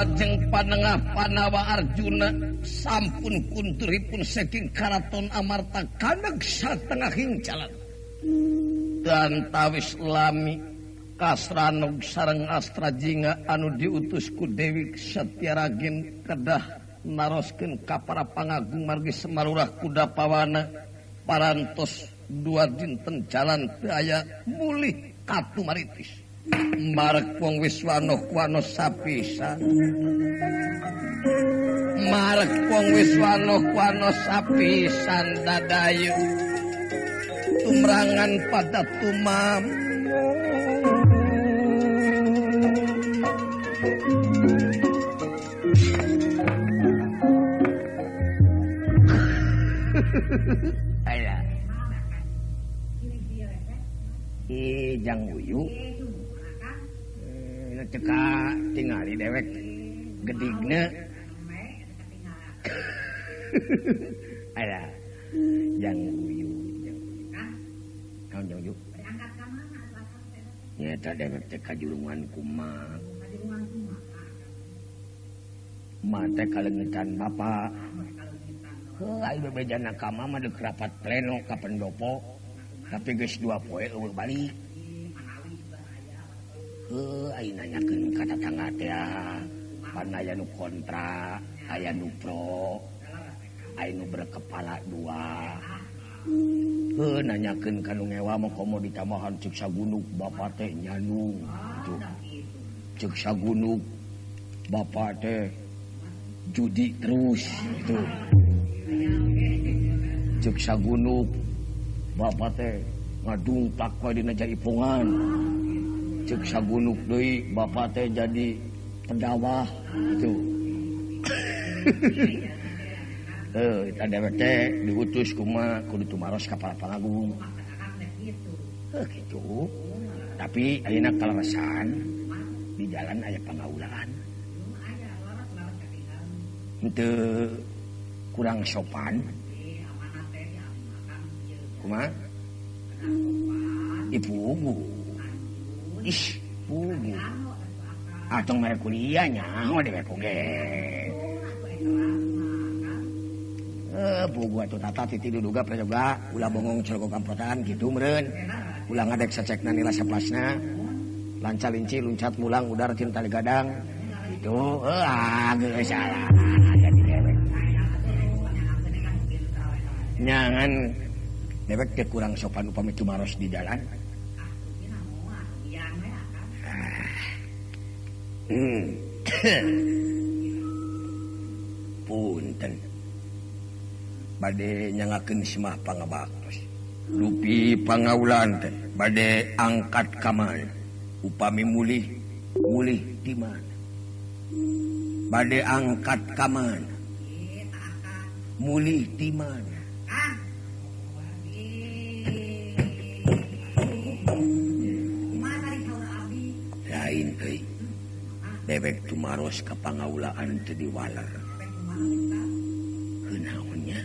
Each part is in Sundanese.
Salajeng panengah Pandawa Arjuna sampun kunturipun saking Karaton Amarta kaneg satengahing jalan. Dan tawis lami Kasranog sareng Astrajinga anu diutus ku Dewi Satyaragin kedah naroskeun ka para pangagung margi Semarurah Kuda Pawana parantos dua dinten jalan teu aya mulih katumaritis. Marek wong wis wanoh-wanoh sapisan. Marek wong wis wanoh-wanoh sapisan dadayu. Tumrangan pada tumam. Aya. Ih, jang uyu. Ceka tingali dewek gedigna. Aya. Jang uyu, jang uyu. Naon jang uyu? Nyata dewek teh kajurungan kumaha. Ma teh kaleungitan bapa. Heuh, ai bebejana ka mama deuk rapat pleno ka pendopo. Tapi geus 2 poe eueuh balik. Heuh, ai nanyakeun ka tatangga teh pan aya nu kontra, aya nu pro, aya nu berkepala dua. Heuh, nanyakeun ka nu ngewa mah komo ditambahan ceuk sagunuk bapa teh nyanu gitu. Ceuk sagunuk bapa teh judi terus gitu. Ceuk sagunuk bapa teh ngadungtak we dina jaipongan. Ceuk sagunuk deui bapa teh jadi pendawah gitu. Heuh, eta dewek teh diutus kumaha kudu tumaros ka para pangagung. Heuh kitu. Tapi ayeuna kaleresan di jalan aya pangaulaan. Henteu kurang sopan. Kumaha? Ipugu. Ih, pugu. Atong mere kuliah nyaho dewek oge. Pugu atuh tata titi duduga prayoga ulah bongong celogo kamprotan kitu meureun. Ulah ngadek sacekna nila saplasna. Lanca linci luncat mulang udar cinta gadang. Gitu. Ah, geus salah jadi dewek. Nyangan dewek teh kurang sopan upami tumaros di jalan. Punten. Bade nyangakeun semah pangabaktos. Dupi pangaulan teh bade angkat ka mana? Upami mulih, mulih di mana? Bade angkat ka mana? Mulih di mana? Lain euy. Dewek tumaros ka pangaulaan teu diwaler. Kunaonnya?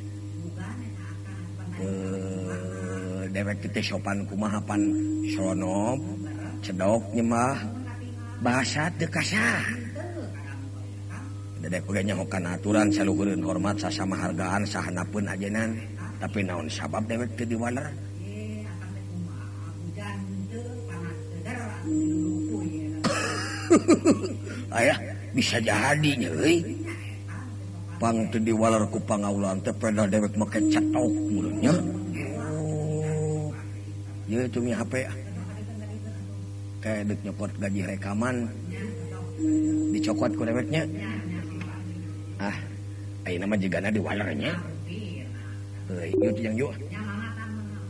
Dewek teh sopan kumaha pan sonob, cedok nyemah, bahasa teu kasar. Dedek oge nyahokan aturan saluhureun hormat sasama hargaan sahanapeun ajenan, tapi naon sabab dewek teu diwaler? Ayah bisa jadi nya euy. Pang teu diwaler ku pangaulaan teh pedah dewek make cetok mulutnya. Oh. Ieu cumi HP. Kayak dek nyokot gaji rekaman. Dicokot ku deweknya. Ah, ayeuna mah jigana diwalernya. Heuy, ieu teh jang yuk.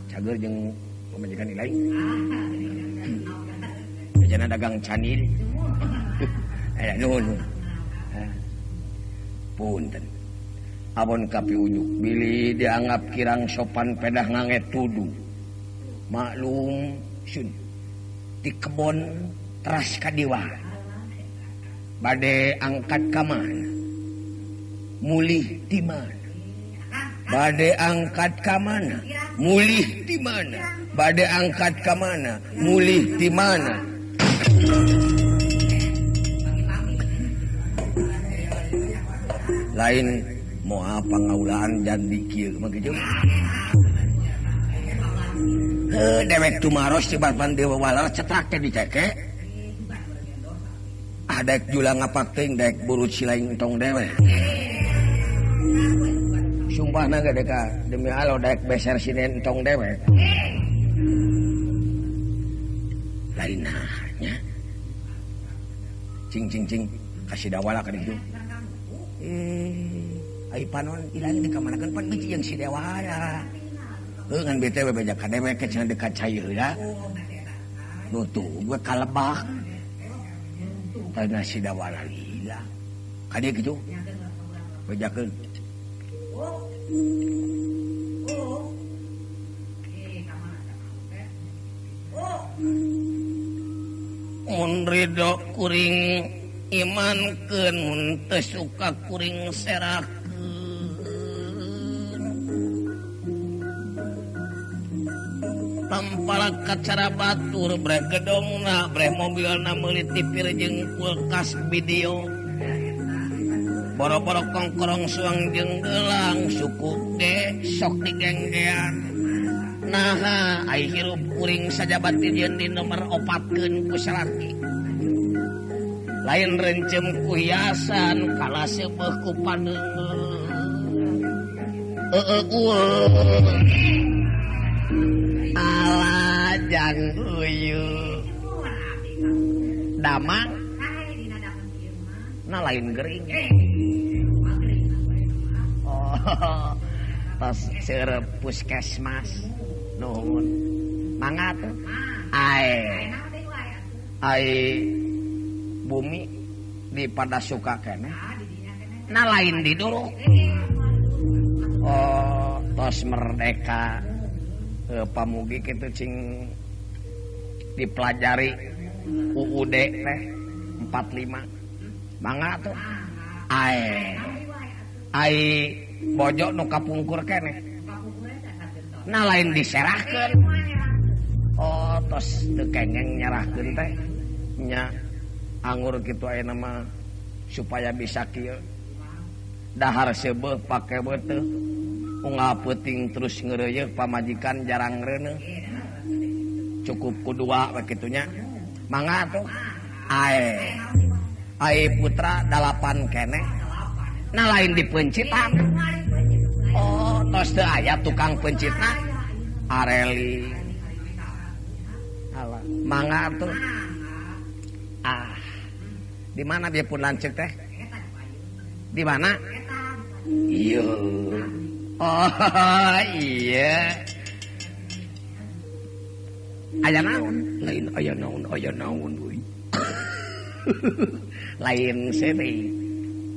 Cager jeung pamajikan nilai. Jana dagang canil. Aya nuhun. Punten. Abon kapi unyuk bilih dianggap kirang sopan pedah ngange tuduh. Maklum sun di kebon teras kadiwa. Bade angkat ka mana? Mulih di mana? Bade angkat ka mana? Mulih di mana? Bade angkat ka mana? Mulih di mana? Lain moal pangaulaan jadi kieu mah kitu. Heuh dewek tumaros cibarpan dewa walar cetrak teh diceke. Ah daek julang ngapak teuing daek burut silaing entong dewek. Sumpahna ge deka demi Allah daek beser sinen entong dewek. Lain nya. Cing cing cing kasih dawala ka ditu. Ai panon ilang di kamanakeun pan biji jeung si dewala. Heuh ngan bete we beja ka dewek cenah dekat cai heula. Nutu we kalebak. Tadina si dawala lila. Ka dieu kitu. Bejakeun. Mun ridho kuring imankeun mun teu suka kuring serahkeun. Tampalak kacara batur breh gedongna breh mobilna meuli tipir jeung kulkas video. Boro-boro kongkorong suang jeung gelang suku de sok digenggean. Naha ai hirup kuring sajabat dijieun di nomor opatkeun ku salaki. Lain rencem ku hiasan kalah seubeuh ku paneungeun. Eueuh. Ala jang uyuh. Damang nah lain gering. Oh, tos seueur puskesmas. Nuhun. Mangga tuh. Ae. Ai bumi di pada suka keneh. Nah lain diduruk. Oh, tos merdeka. Pamugi kitu cing dipelajari UUD teh 45. Mangga tuh. Ae. Ai bojo nu kapungkur keneh. Nah lain diserahkeun. Oh, tos teu kengeng nyerahkeun teh. Nya anggur kitu ayeuna mah supaya bisa kieu. Dahar seubeuh pake beuteuh. Unggal peuting terus ngeureuyeuh pamajikan jarang reuneuh. Cukup ku dua we kitu nya. Mangga tuh. Ae. Ai putra 8 keneh. Nah lain dipencitan. Oh, tos teu aya tukang pencitna. Areli. Alah, mangga tuh. Ah. Di mana dia pun lanceuk teh? Di mana? Iya. Oh, iya. Aya naon? Lain aya naon, aya naon euy. Lain seuri.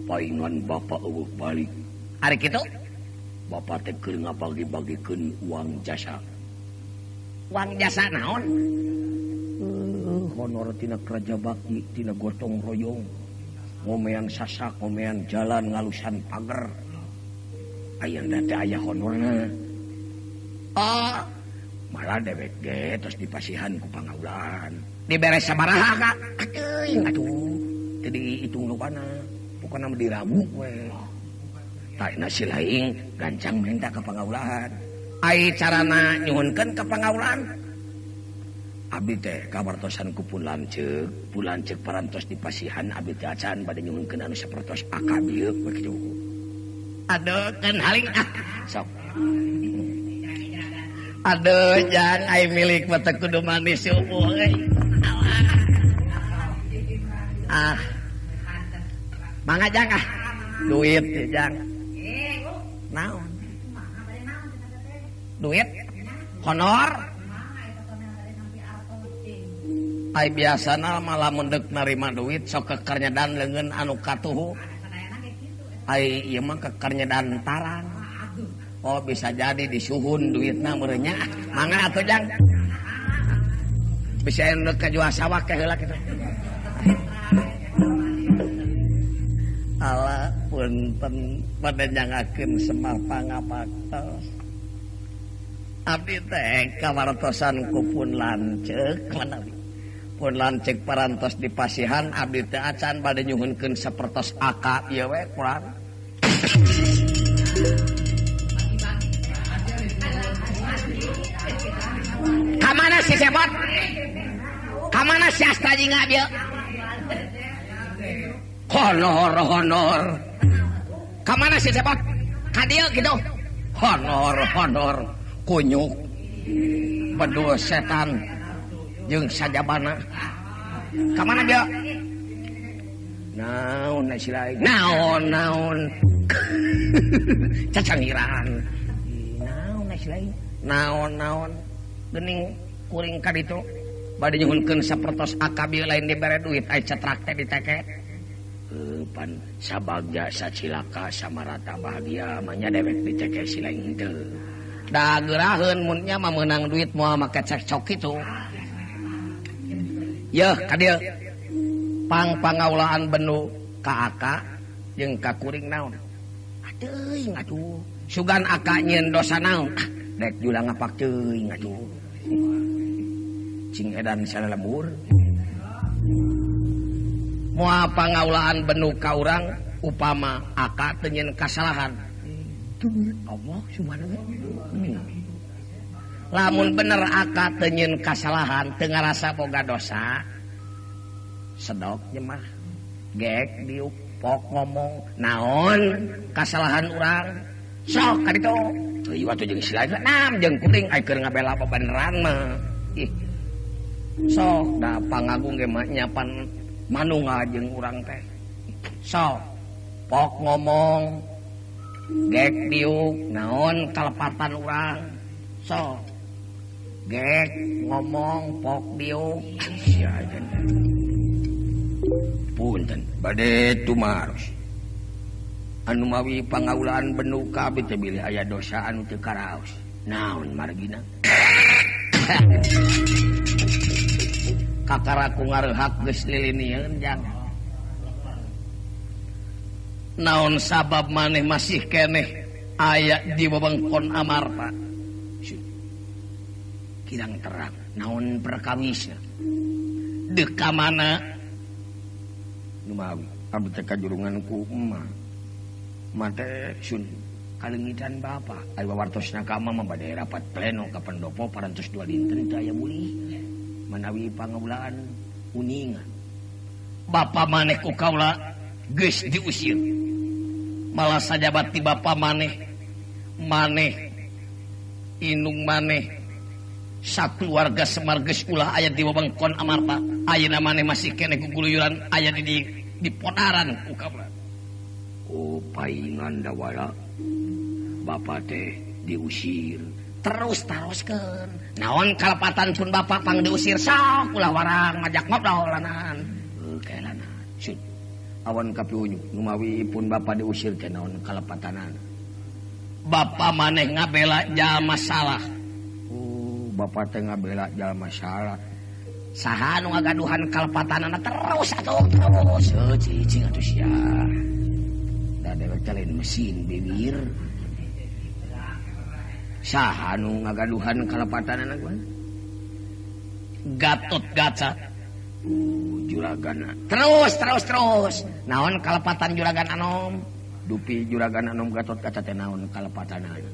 Paingan bapak eueuh balik. Ari kitu? Bapak teh keur ngabagi-bagikeun uang jasa. Uang jasa naon? Honor tina kerja bakti, tina gotong royong. Ngomean sasak, ngomean jalan, ngalusan pager. Ayeuna teh aya honorna. Oh, malah dewek ge tos dipasihan ku pangaulan. Dibere sabaraha ka? Teuing atuh. Teu dihitung lobana. Pokona mah diramu we. Taina si laing gancang minta ka pangaulan. Ai carana nyuhunkeun ka pangaulan? Abdi teh kabartosan ku pun lanceuk parantos dipasihan abdi teh acan bade nyuhunkeun anu sapertos akab ieu we kitu. Aduh kan haling ah sok. Aduh jang ai milik mah teh kudu manis subuh euy. Ah. Mangga jang ah. Duit jang. Naon? Duit? Honor? Ai biasana mah lamun deuk narima duit sok kekarnyedan leungeun anu katuhu. Ai ieu mah kekarnyedan tarang. Oh bisa jadi disuhun duitna meureun nya. Mangga atuh jang. Bisa anu kajual sawah ke heula kitu. Ala punten pada nyangakeun semah pangapaktos. Abdi teh kawartosan ku pun lanceuk manawi. Pun lanceuk parantos di pasihan abdi teh acan bade nyuhunkeun sapertos aka ieu we kurang. Kamana si Cepot? Kamana si Asta Jingga bieu? Honor honor. Kamana si Cepot? Ka dieu kitu. Honor honor kunyuk. Bedul setan jeung sajabana. Kamana bieu? Naon si lain? Naon naon. Cacangiran. Naon si lain? Naon naon. Gening kuring ka ditu. Bade nyuhunkeun sapertos akabi lain dibere duit ai cetrak teh diteke. Pan sabagja sacilaka samarata bahagia mah nya dewek diteke si lain henteu. Da geuraheun mun nya mah meunang duit moal make cekcok kitu. Yeuh ka dieu. Pang pangaulaan benu ka aka jeung ka kuring naon. Teuing atuh. Sugan aka nyieun dosa naon? Ah, dek julang ngapak teuing atuh. Cing edan salalembur. Moal pangaulaan benu ka urang upama aka teu nyieun kasalahan. Allah subhanahu. Lamun bener aka teu nyieun kasalahan, teu ngarasa boga dosa. Sedok nyemah. Gek diuk pok ngomong naon kasalahan urang. Sok ka ditu. Teuing atuh jeung si lain nam jeung kuring ai keur ngabela beneran mah. Ih. Sok da pangagung ge mah nyapan manunggal jeung urang teh. Sok pok ngomong gek diuk naon kalepatan urang. Sok gek ngomong pok diuk sia aja. Punten bade tumaros. Anu mawi pangaulaan benu kabeh teh bilih aya dosa anu teu karaos. Naon margina? Kakara ku ngareuhak geus lilinieun jang. Naon sabab maneh masih keneh aya di wewengkon Amarta? Kirang terang naon perkawisna? Deuk ka mana? Nu mawi abdi teh kajurungan ku emak. Mate sun kalengitan bapa. Ai wawartosna ka emak mah bade rapat pleno ka pendopo parantos dua dinten teu aya mulih. Manawi pangaulaan uningan. Bapa maneh ku kaula geus diusir. Malah sajabat ti bapa maneh, maneh inung maneh sakeluarga Semar geus ulah aya di wewengkon Amarta. Ayeuna maneh masih keneh guguluyuran aya di podaran ku kaula. Oh paingan dawala bapa teh diusir. Terus taroskeun. Naon kalepatan pun bapa pang diusir sok ulah warang majak ngobrolanan. Heuh kelana. Sud. Awan kapiunyu numawi pun bapa diusir teh naon kalepatanana. Bapa maneh ngabela jalma salah. Oh, bapa teh ngabela jalma salah. Saha nu ngagaduhan kalepatanana terus atuh terus. Heuh cicing atuh sia. Da dewek teh lain mesin bibir. Saha nu ngagaduhan kalepatanana gua? Gatot Kaca. Juragan. Terus terus terus. Naon kalepatan Juragan Anom? Dupi Juragan Anom Gatot Kaca teh naon kalepatanana?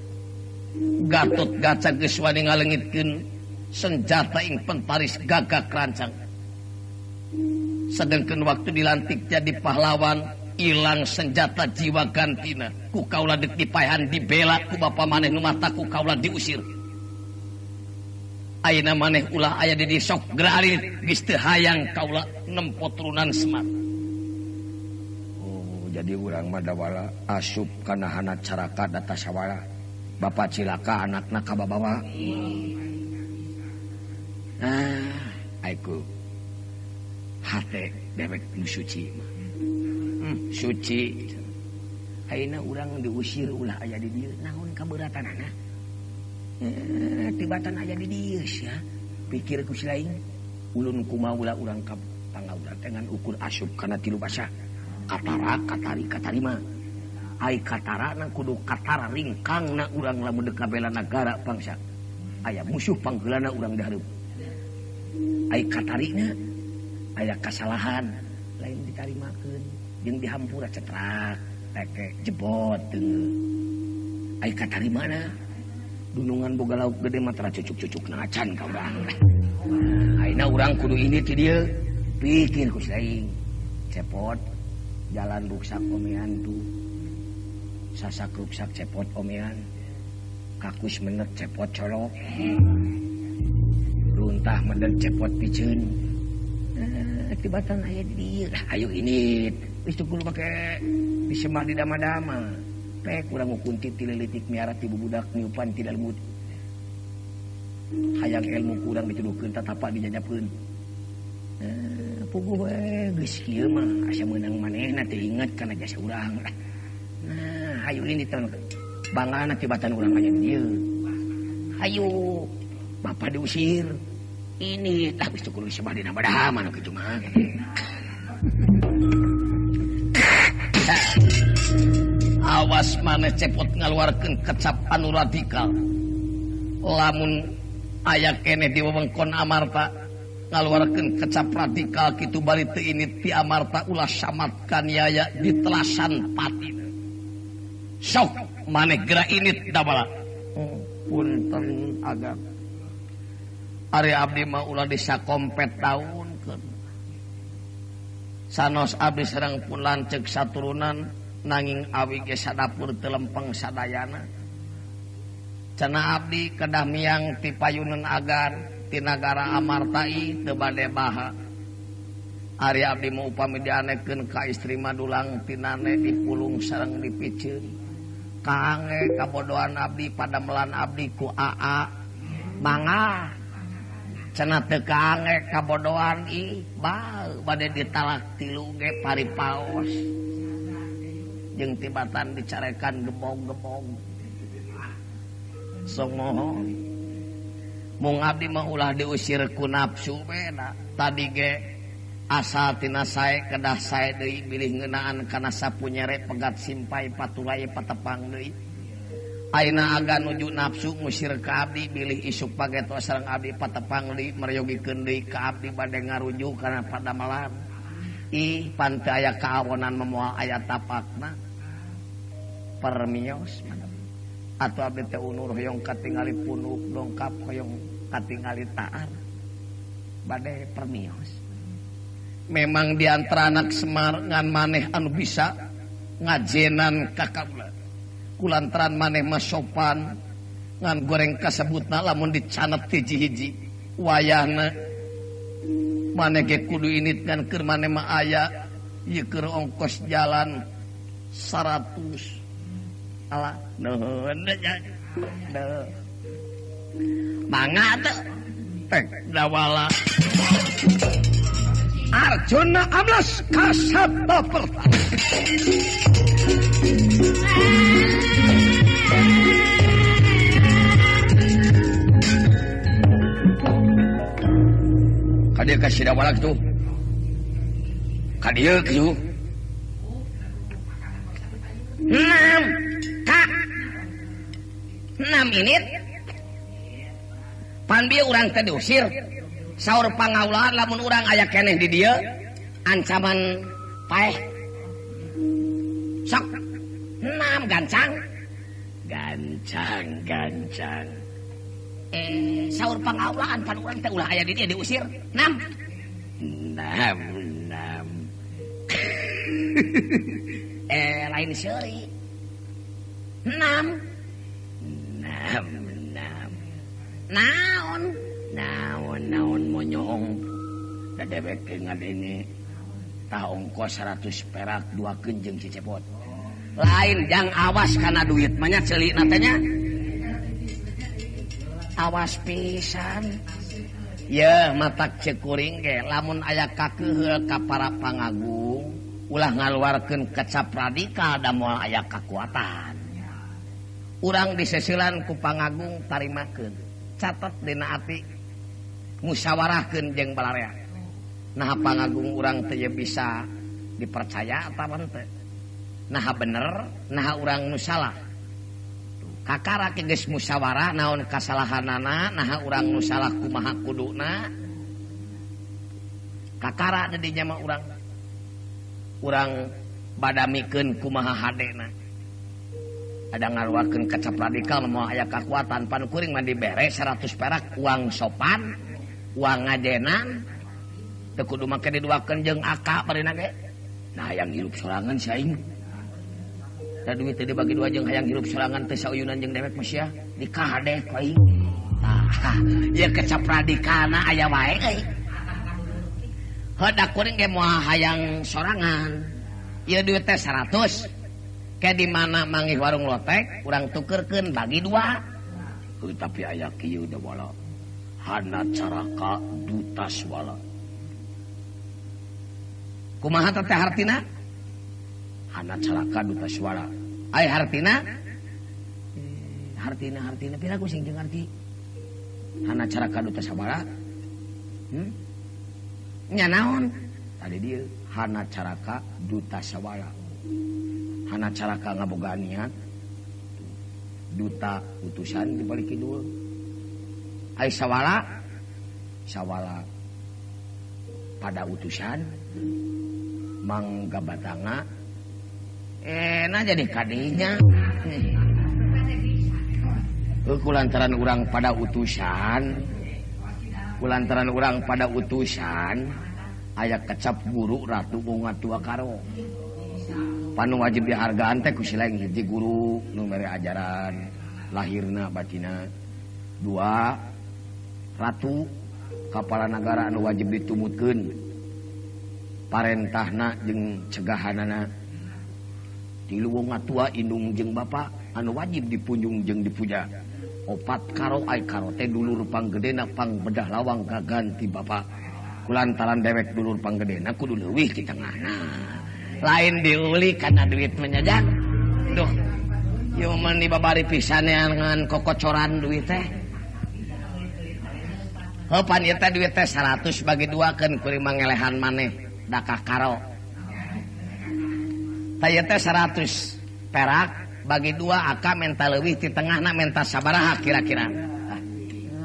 Gatot Kaca geus wani ngalengitkeun senjata ing pentaris gagak rancang. Sedengkeun waktu dilantik jadi pahlawan ilang senjata jiwa gantina. Ku kaula deuk dipaehan dibela ku bapa maneh nu mata ku kaula diusir. Ayeuna maneh ulah aya di dieu sok geura alit geus teu hayang kaula nempo turunan Semar. Oh, jadi urang mah dawala asup kana hana caraka data sawala. Bapa cilaka anakna kababawa. Ah, aiku hate dewek nu suci mah. Suci. Ayeuna urang diusir ulah aya di dieu naon kaberatanana? Tibatan aya di dieu sia. Pikir ku si lain ulun kumaha ulah urang ka pangaula teh ngan ukur asup kana tilu basa. Katara, katari, katarima. Ai katara na kudu katara ringkangna urang lamun deuk ngabela nagara bangsa. Aya musuh panggeulana urang dihareup. Ai katarina aya kasalahan lain ditarimakeun jeung dihampura cetrak. Teke jebot deungeun. Ai katarimana? Dunungan boga lauk gede mah tara cucuk-cucuk nacan ka urang. Ayeuna urang kudu ini ti dieu. Pikir ku si aing. Cepot jalan ruksak omean tuh. Sasak ruksak cepot omean. Kakus menet cepot colok. Runtah menet cepot piceun. Tibatan aya di dieu. Ayo ini geus teu kudu make disemah di dama-dama. Pek urang ngukunti ti leutik miara ti bubudak niupan ti dalmut. Hayang ilmu kurang dituduhkeun tatapa dijajapkeun. Puguh we geus kieu mah asa meunang manehna teu inget kana jasa urang. Nah, hayu ini tahun bangana tibatan urang aya di dieu. Hayu bapak diusir. Ini tah geus teu kudu disembah dina badahama nu kitu mah. Awas maneh cepot ngaluarkeun kecap anu radikal. Lamun aya keneh di wewengkon Amarta ngaluarkeun kecap radikal kitu bari teu ini ti Amarta ulah samat kaniaya di telasan pati. Sok maneh geura init dabala. Punten agam. Ari abdi mah ulah disakompet taunkeun. Sanos abdi sareng pun lanceuk saturunan nanging awi ge sadapur teu lempeng sadayana. Cenah abdi kedah miang ti payunan agan ti nagara Amartai teu bade baha. Ari abdi mah upami dianekeun ka istri madulang tinane dipulung sareng dipiceun. Kaange kabodohan abdi padamelan abdi ku aa mangga. Cenah teu kaange kabodohan ih bae bade ditalak tilu ge paripaos. Jeung tibatan dicarekan gebong-gebong. Sok mohon. Mung abdi mah ulah diusir ku nafsu beda. Tadi ge asal tina sae kedah sae deui bilih ngeunaan kana sapu nyere pegat simpai patulai patepang deui. Ayeuna aga nuju nafsu ngusir ka abdi bilih isuk pageto sareng abdi patepang deui meryogikeun deui ka abdi bade ngarujuk kana padamelan. Ih pan teu aya kaawonan memoal aya tapakna. Permios atau abdi teh unur hoyong katingali punuk dongkap hoyong katingali taar bade permios. Memang di antara anak Semar ngan maneh anu bisa ngajenan ka kaula. Kulantaran maneh mah sopan ngan goreng kasebutna lamun dicanet hiji-hiji wayahna maneh ge kudu init ngan keur maneh mah aya ieu keur ongkos jalan 100. Alah, nuhun duh. Mangga teu tek dawala. Arjuna amlas kasabda pertama. Kadieu ka Sidawala kitu. Kadieu kitu. 6 Kak 6 init pan bieu urang teh diusir saur pangaulaan lamun urang aya keneh di dieu ancaman paeh sok 6 gancang gancang gancang saur pangaulaan pan urang teh ulah aya di dieu diusir 6 6 6 lain seuri 6 6 6 naon naon naon monyong da dewek teh ngadenge tah ongkos 100 perak 2 keun jeung si Cepot lain jang awas kana duit mah nya ceulina teh nya awas pisan yeuh matak ceuk kuring ge lamun aya kakeuheul ka para pangagung ulah ngaluarkeun kecap radikal da moal aya kakuatan. Urang disesilan ku pangagung tarimakeun. Catet dina ati musyawarahkeun jeung balarea. Nah pangagung urang teh bisa dipercaya atawa henteu. Nah bener, nah urang nu salah. Kakara geus musyawarah naon kasalahanana, nah urang nu salah kumaha kuduna. Kakara di dinya mah urang Badamikeun kumaha hadena. Ada ngaluarkeun kecap radikal moal aya kakuatan pan kuring mah dibere 100 perak uang sopan, uang ngajenan. Teu kudu make diduakeun jeung aka barina ge. Nah hayang hirup sorangan si aing. Da duit teh dibagi dua jeung hayang hirup sorangan teh sauyunan jeung dewek mah sia dikadeh ku aing. Tah, ieu kecap radikalna aya wae euy. Heuh da kuring ge moal hayang sorangan. Ieu duit teh 100. Ke di mana manggih warung lotek urang tukerkeun bagi dua. Heuh tapi aya kieu da wala. Hana caraka duta swala. Kumaha teh hartina? Hana caraka duta swala. Ai hartina? Hartina hartina pira ku sing teu ngarti. Hana caraka duta sabara? Nya naon? Tadi dieu hana caraka duta sawala. Hana caraka ngabogaan niat duta utusan di balik kidul. Ai sawala sawala pada utusan mangga batanga enak jadi kadinya. Kulantaran urang pada utusan, kulantaran urang pada utusan aya kecap guru ratu bunga tua karo. Panu wajib dihargaan teh ku si lain hiji guru nu mere ajaran lahirna batina. Dua ratu kapala nagara anu wajib ditumutkeun parentahna jeung cegahanana. Tilu wong tua indung jeung bapa anu wajib dipunjung jeung dipuja. Opat karo ai karo teh dulur panggedena pangbedah lawang kaganti bapa. Kulantaran dewek dulur panggedena kudu leuwih di tengahna. Lain diuli karena duit menyajak. Duh, ieu mah dibabari pisan ngan kokocoran duit teh. Heuh pan ieu teh duit teh 100 bagi dua keun kuring mangelehan maneh dakah karo. Tah ieu teh 100 perak bagi dua aka menta leuwih ti tengahna menta sabaraha kira-kira.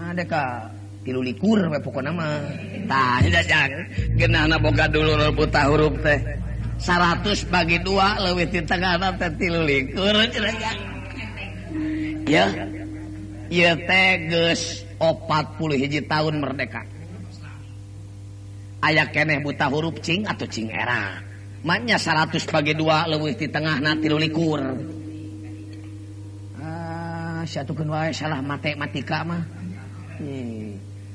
Ah, deka 23 we pokona mah. Tah jajang geunahna boga dulur buta huruf teh. 100 bagi dua leuwih ti tengahna teh 23 cenah. Ya. Ieu teh geus 41 tahun merdeka. Aya keneh buta huruf cing atau cing era. Maknya 100 bagi dua leuwih ti tengahna 23. Ah, satukeun wae salah matematika mah.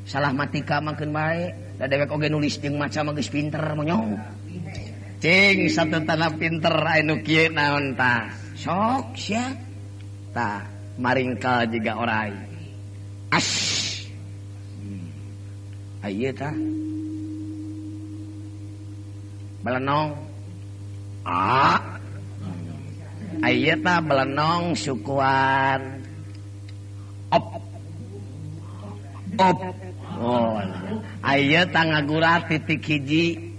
Salah matika mah keun wae. Da dewek oge nulis jeung maca mah geus pinter monyong. Cing satu tanah pinter anu kieu naon tah. Sok sia. Tah maringkal jiga orai. As. Ieu tah. Belenong. A. Ieu tah belenong sukuan. Op. Op. Oh. Ieu tah ngagurat titik hiji.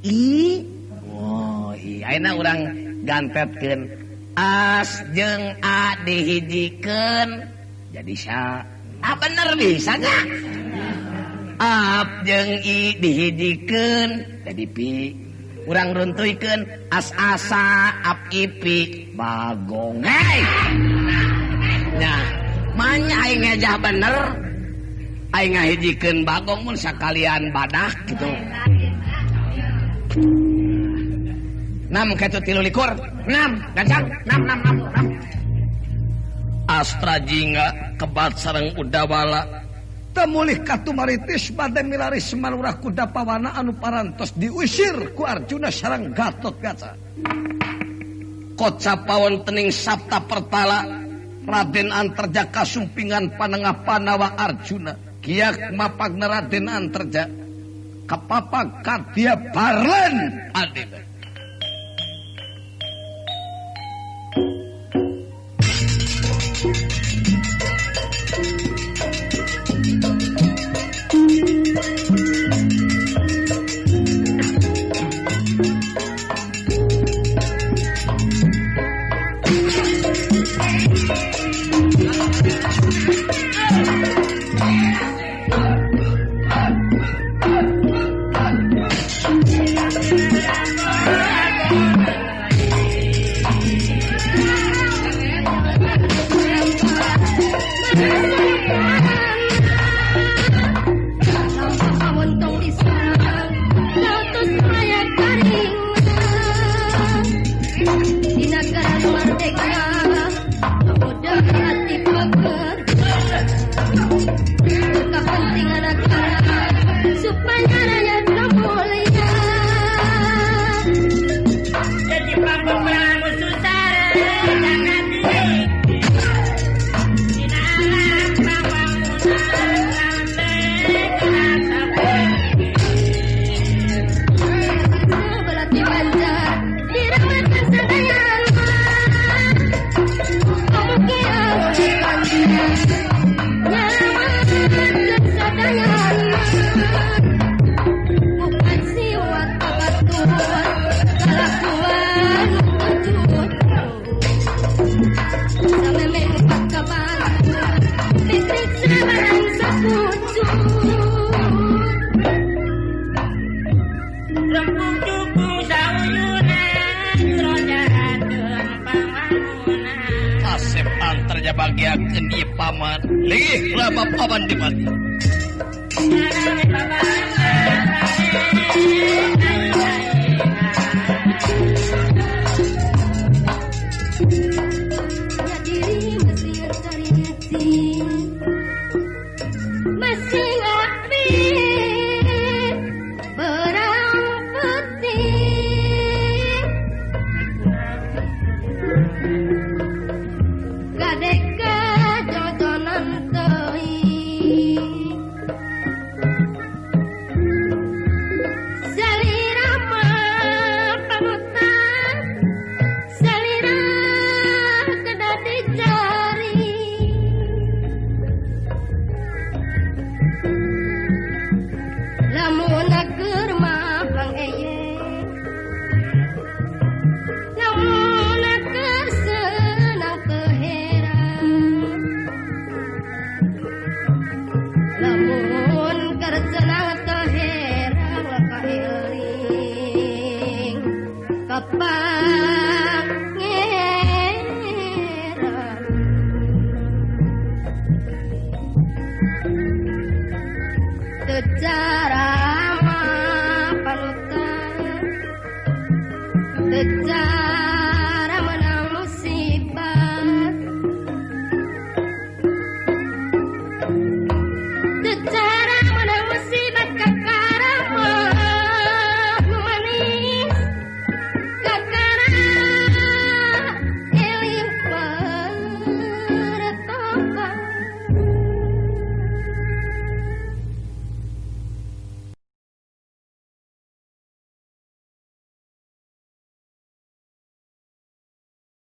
I. Oh, i. Ayeuna urang gantetkeun as jeung a dihijikeun jadi sa. Ah bener bisa nya. Ap jeung i dihijikeun jadi pi. Urang runtuikeun as asa ap ipi bagong. Hei. Nah, manya aing ngejah bener. Aing ngahijikeun bagong mun sakalian badak gitu. 6 ketu 23 6 gancang 6 6 6 6. Astra jingga kebat sareng udawala temulih katumaritis bade milari Semarurah kuda pawana anu parantos diusir ku Arjuna sareng Gatotkaca. Koca pawon tening sabta pertala Raden Antarja kasumpingan panengah Panawa Arjuna. Kiak mapagna Raden Antarja kapapag kadya barlen adina. Rempung cukung sauyunan rojakeun pangwangunan. Kasep antarja bagiakeun ieu paman. Leuwih lama paman di mati. Secara panutan secara